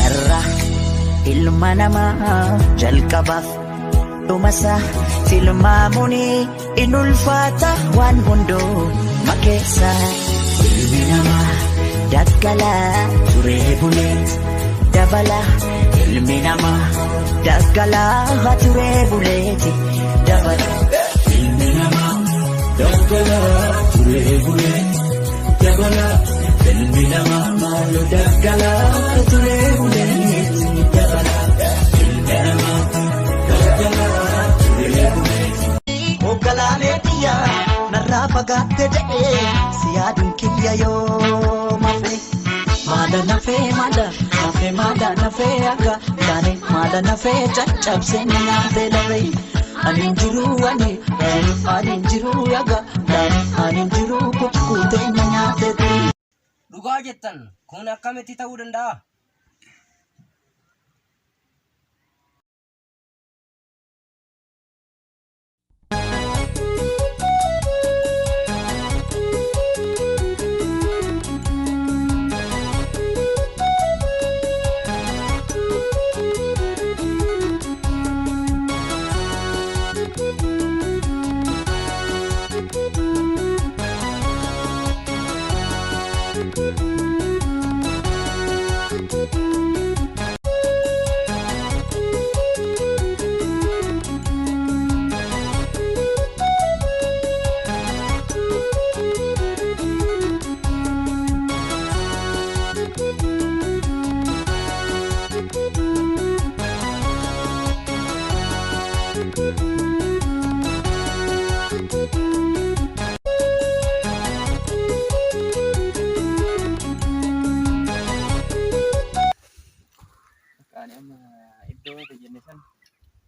Irra ilma namaa jalqabaaf dhumasa tilmaamuun in ulfaata waan hunduma keessa. Ilmi namaa daggalaa turee bulee dabala. Ilmi namaa daggalaa turee buleeti dabala. Ilmi namaa daggalaa turee bulee dabala. Ilmi namaa maaloo daggalaa turee buleeti dabala. Ilmi namaa daggalaa turee buleeti. Oggalaalee biyya narraa fagaatte jedhee si yaaduun kiyya yoo mafe. Maala nafee maala nafee maala nafee akka taane maala nafee caccabsee na nyaatee lafee. Ani hin jiru ani ani hin jiru akka taane ani hin jiru kukkutee na nyaatee ture. Dhugaa jettan kun akkamitti ta'uu danda'a? Ani amma iddoo nuti jenne san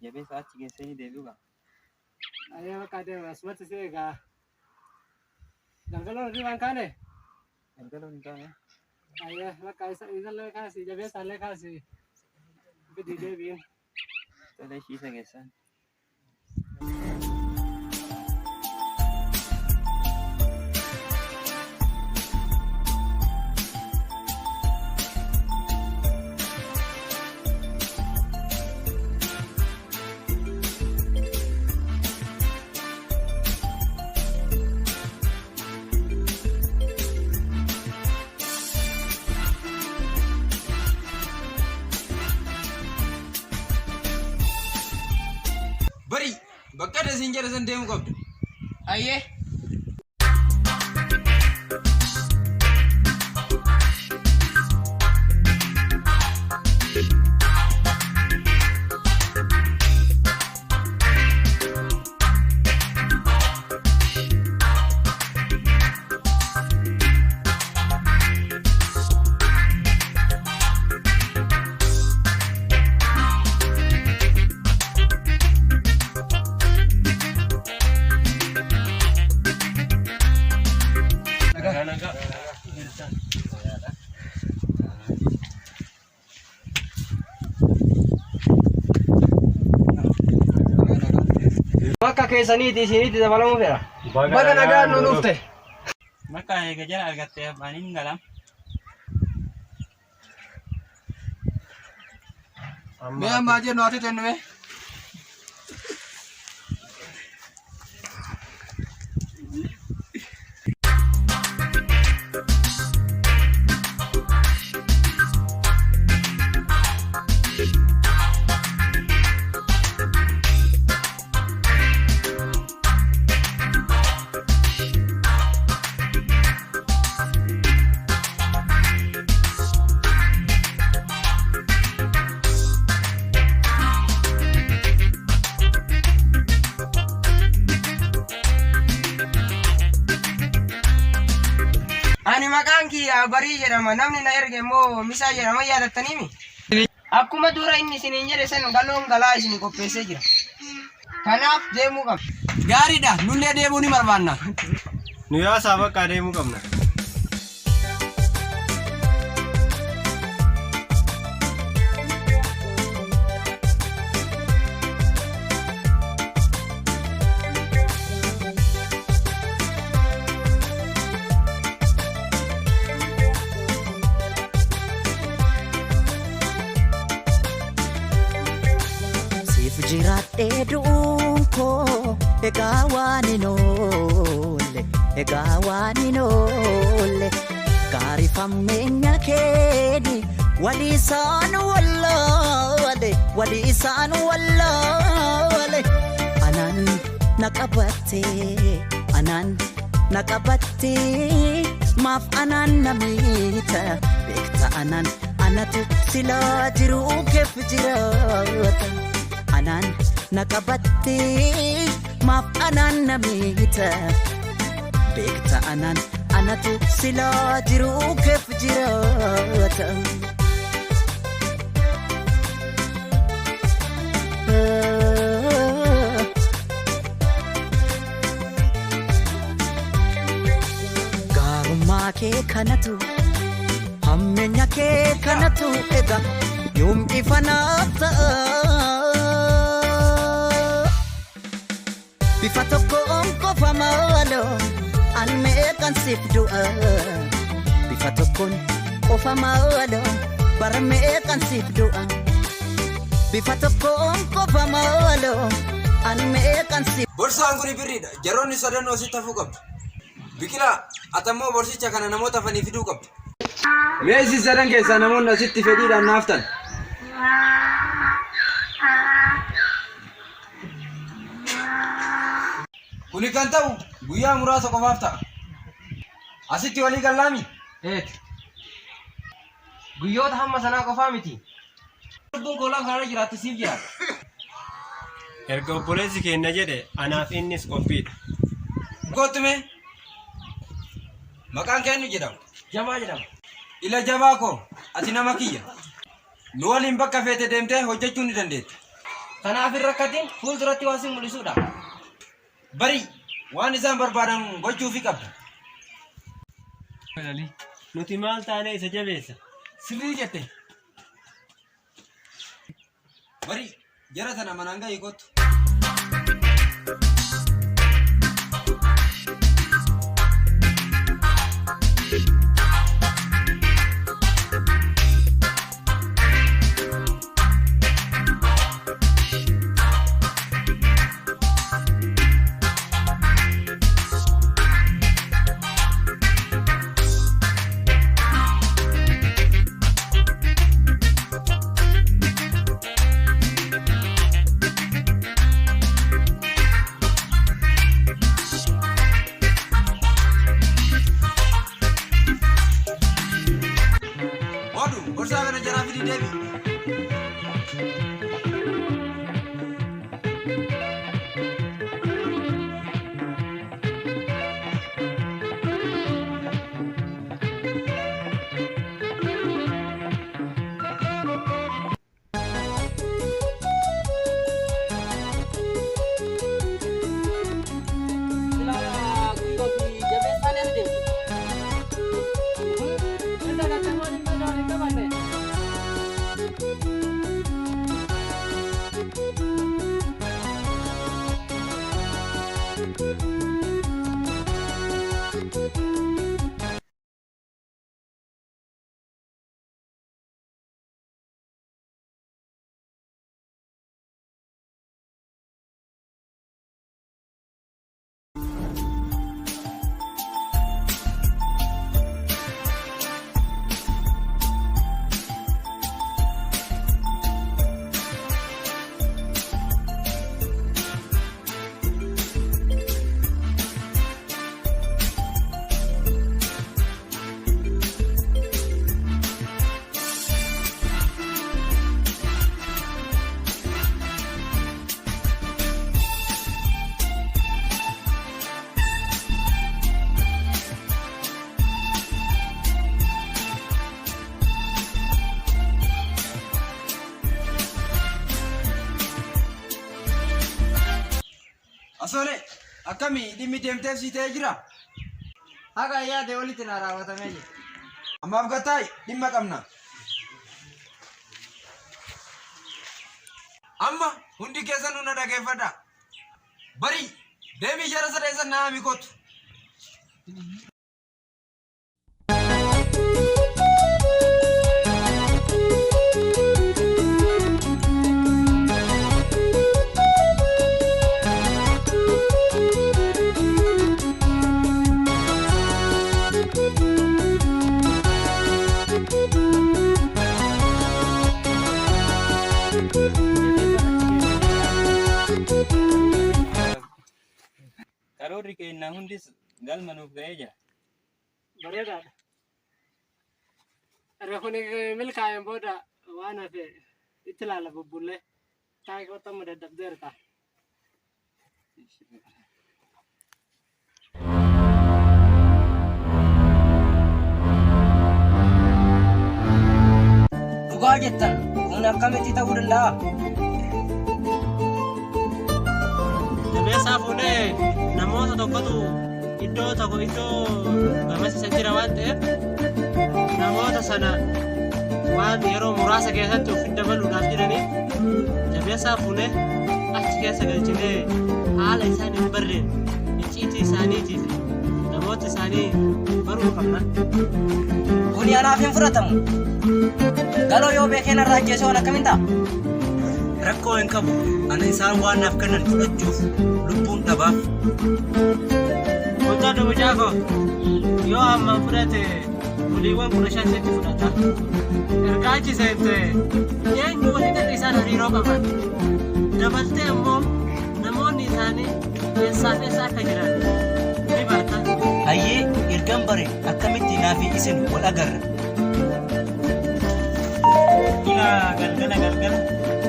jabeessa achi geessanii deebi'u qaba. Ayyee bakka deema asumatti si eegaa. Galgaloon hojii waan kaane. Galgaloon hin taane. Ayyee bakka isa isallee kaasi jabeessaallee kaasi. Fidii deebiin. Tolee ishii isa geessan. Bari bakka dasiin jedhe san deemuu qabda. Ayyee. Akka keessaniiti isinitti dabalamuu fedha. Baga nagaan nu dhufte. Bakka eega jala argattee ani hin galam. Mee ammaa jennu ati tennume. Ani maqaan kiyya Barii jedhama. Namni na erge immoo Misaa jedhama. Yaadattaniimi? Akkuma dura inni isiniin jedhe san galoon galaa isinii qopheessee jira. Kanaaf deemuu qabna. Gaariidha. Nullee deemuu ni barbaanna. Nu yaasaa bakka deemuu qabna. Siif jiraadhee du'uun koo egaa waan hin oolle egaa waan hin oolle gaarifammeenya keeni walii isaan wallaale walii isaan wallaale anaan na qabatte anaan na qabatte maaf anaan na miita beekta anaan anatu silaa jiruu keef jiraata. Anaan na qabatte maaf anaan na miita beekta anaan anatu silaa jiruu keef jiraata. Gaarummaa kee kanatu hammeenya kee kanatu egaa yoom ifa naaf ta'a. Bifa tokkoon qofa maaloo an meeqan siif du'a. Bifa tokkoon qofa maaloo bara meeqan siif du'a. Bifa tokkoon qofa maaloo an meeqan siif Borsaan kun birriidha. Jaroonni sadanuu asitti hafuu qabdu. Biqilaa, ati ammoo borsicha kana namoota hafanii fiduu qabdu. Mee isin sadan keessaa namoonni asitti fedhiidhaan naaftan. Kuni kan ta'u guyyaa muraasa qofaaf ta'a. Asitti walii gallaami? Eeti. Guyyoota hamma sanaa qofaa miti. Lubbuun koo lafa kanarra jiraattu siif jiraata. Erga obboleessi keenya jedhe anaaf innis qophiidha. Kottu mee. Maqaan kee eenyu jedhama? Jabaa jedhama. Ila jabaa koo ati nama kiyya. Nu waliin bakka feete deemtee hojjechuu ni dandeetta. Kanaaf hin rakkatin fuulduratti waan si mul'isudha. Barii waan isaan barbaadan gochuufii qabda. Nuti maal taanee isa jabeessa? Sirrii jette. Barii jara tana manaan gahii kottu. Asoolee akkami dhimmi deemteef sii ta'ee jira? Haqa yaade olitti na raawwatamee jira. Ammaaf gattaa'i dhimma qabna. Amma hundi keessanuu na dhageeffadhaa. Barii deemii jara sadeessan na haami kottu. Karoorri keenya hundis galma nuuf ga'ee jira. Bareedaadha. Erga kun milkaa'een booda waan hafe itti ilaala bubbullee. Taa'ee qoxxamma daddabdeerta. Dhugaa jettan kun akkamitti ta'uu danda'a? Jabeessaa fuudhee namoota tokkotu iddoo tokko iddoo gamasiisa jira waan ta'eef namoota sana waan yeroo muraasa keessatti ofitti dabaluudhaaf jiraniif jabeessaa fuunee achi keessa galchinee haala isaan hin barreen icciitii isaaniitii fi namoota isaanii baruu qabna. Kuni anaaf hin fudhatamu. Galoo yoo beekee narraa ajjeese waan akkamiin ta'a? Rakkoo hin qabu. Ana isaan waan naaf kennan fudhachuuf lubbuun dhabaaf. Hojjadhu mucaa koo yoo ammaan fudhate buliiwwan 15 sitti fudhata. Erga achi seente eenyu waliin akka isaan hariiroo qaban dabaltee immoo namoonni isaanii eessaa fi eessa akka jiran ni barta. Hayyee ergan bare akkamitti naafi isin wal agarra? Ilaa galgala galgala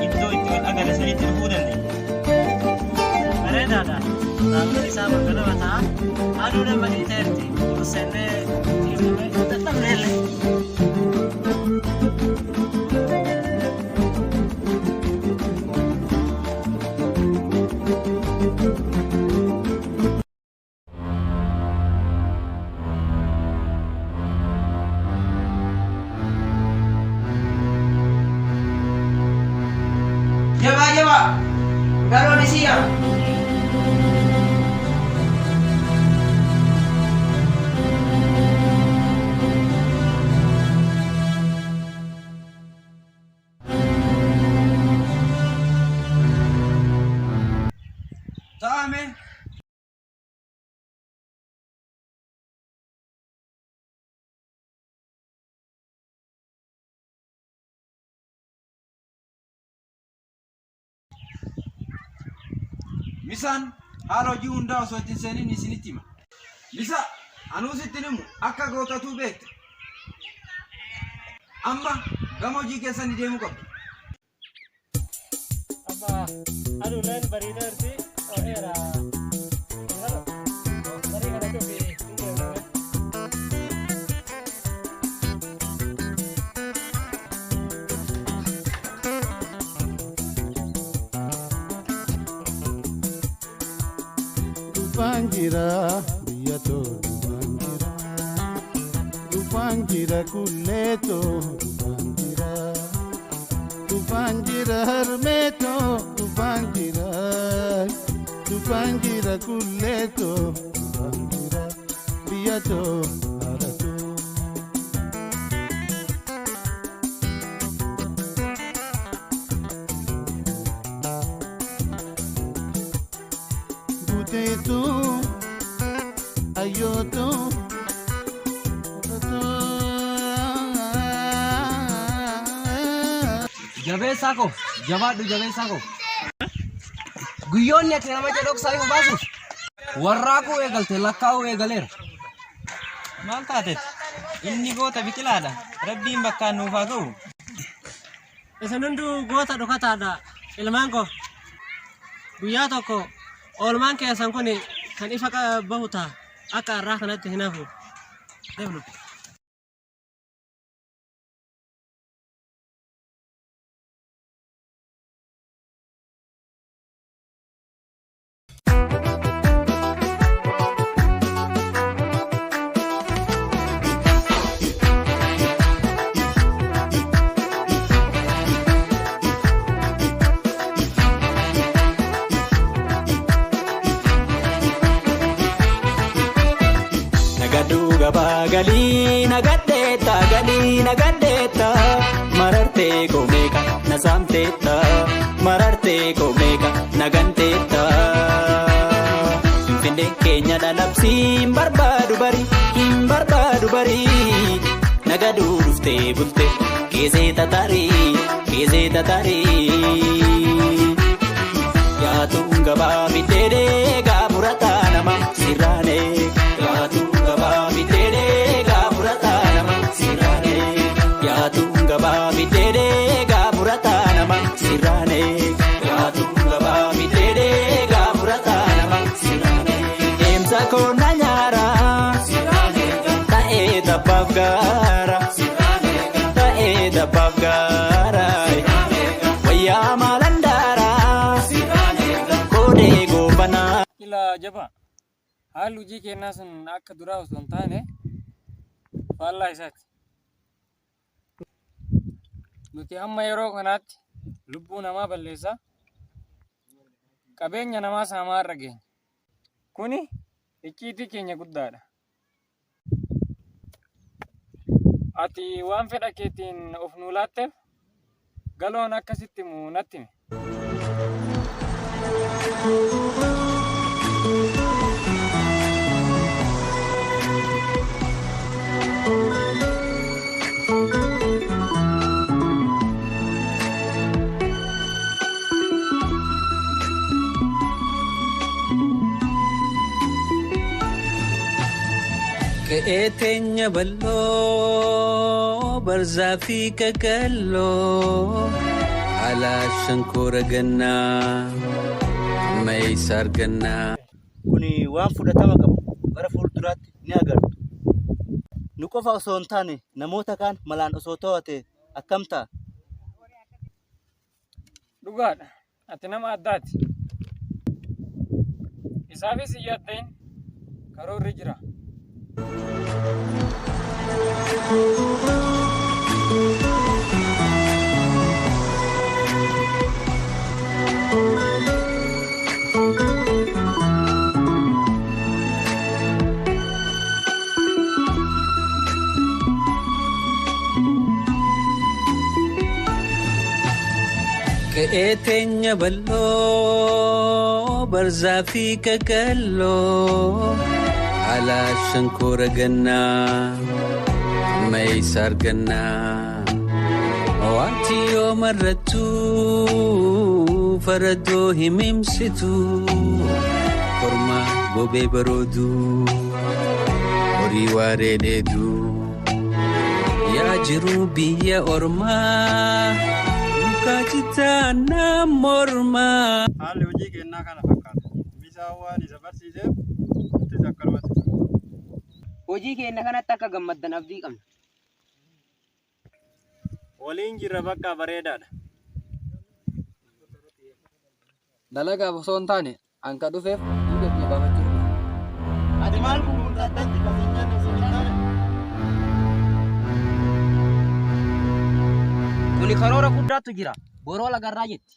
iddoo itti wal agarre sanitti dhufuu dandeenya. Bareedaadha. Raawwiin isaa ganama ta'a. Aduun amma dhiiteerti. Ol seennee ciifnee dadhabneellee. Jabaa jabaa. Galoon isii yaa. Taa'aa mee. Misaan haala hojii hundaa osoo itti hin seenin isinitti hima. Misa anuu sitti himu akka gootatuu beekta. Amma gama hojii keessanii deemuu qabdu. Amma aduuleen bariideerti ho'eera. Barii kana cufi hin deemname. Dhufaan jira biyya too dhufaan jira dhufaan jira kullee too dhufaan jira dhufaan jira harmee too dhufaan jira. Dhufaan jira kulleetoo dhufaan jira biyyatoo haratoo. Guuteetoo ayyootoo. Jabeessaa koo jabaadhu jabeessaa koo. Guyyoonni ati nama jedhoksaa yoo baasuuf warraaquu eegalte lakkaa'uu eegaleera. Maal taatet? Inni goota biqilaadha. Rabbiin bakkaan nuuf haa ga'u. Isin hunduu goota dhokataadha ilmaan koo. Guyyaa tokko oolmaan keessan kun kan ifa bahu ta'a. Akka har'aa kanatti hin hafu. Deemnu. Nagaduu gabaa galii nagadheetta galii nagadheetta marartee koo meeqa na saamteetta marartee koo meeqa na ganteetta. Finfinneen keenya dhalabsii hin barbaadu bari hin barbaadu bari nagaduu dhuftee bulte keessee tatarii keessee tatarii. Yaatuun gabaa fiddeedee gaafurataa nama sirraanee. Yaatuun gabaa fiddeedee gaafurataa nama sirraanee. Yaatuun gabaa fiddeedee gaafurataa nama sirraanee. Yaatuun gabaa fiddeedee gaafurataa nama sirraanee. Deemsa koona nyaara. Ta'ee tabbaaf gaara. Ta'ee tabbaaf gaara. Wayyaa maalandaara. Koodee goobanaa. Ilaa jabaa. Haalli hojii keenyaa sun akka duraa osoo hin taane faallaa isaati. Nuti hamma yeroo kanaatti lubbuu namaa balleessaa qabeenya namaa saamaa irra geenya. Kuni icciitii keenya guddaadha. Ati waan fedha keetiin of nuu laatteef galoon akka sitti himu natti hime. Qe'ee teenya bal'oo barzaa fi qaqalloo haala shankoora gannaa amma eessa argannaa. Kuni waan fudhatama qabu gara fuulduraatti ni agartu. Nu qofa osoo hin taane namoota kaan malaan osoo to'ate akkam ta'a? Dhugaadha. Ati nama addaati. Isaafis hin yaadda'in. Karoorri jira. Qe'ee teenya bal'oo barzaa fi qaqalloo haala shankoora gannaa amma eessa argannaa. Wanti yoo marrattu faradoo himimsitu korma bobee baroodu horii waaree dheedu. Yaa jiruu biyya ormaa mukaa citaa na mormaa. Haalli hojii keennaa kana fakkaata. Misaan waan isa barsiiseef nuttis akkanumatti turre. Hojii keenna kanatti akka gammaddan abdii qabna. Waliin jirra bakka bareedaadha. Dalagaaf osoo hin taane an ka dhufeef dhiiga kiyya baafachuuf dhufe. Ati maal gurgurtaatti kan hin nyaanne osoo hin taane? Kuni karoora guddaatu jira. Boroo lagarraa jetti.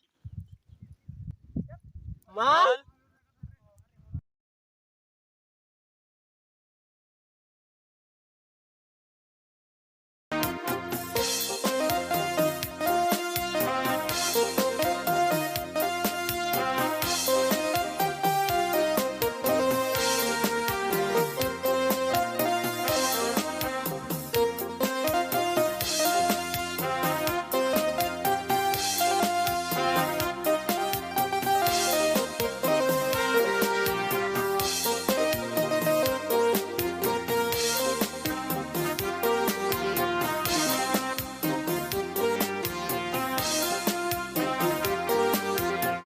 Maal?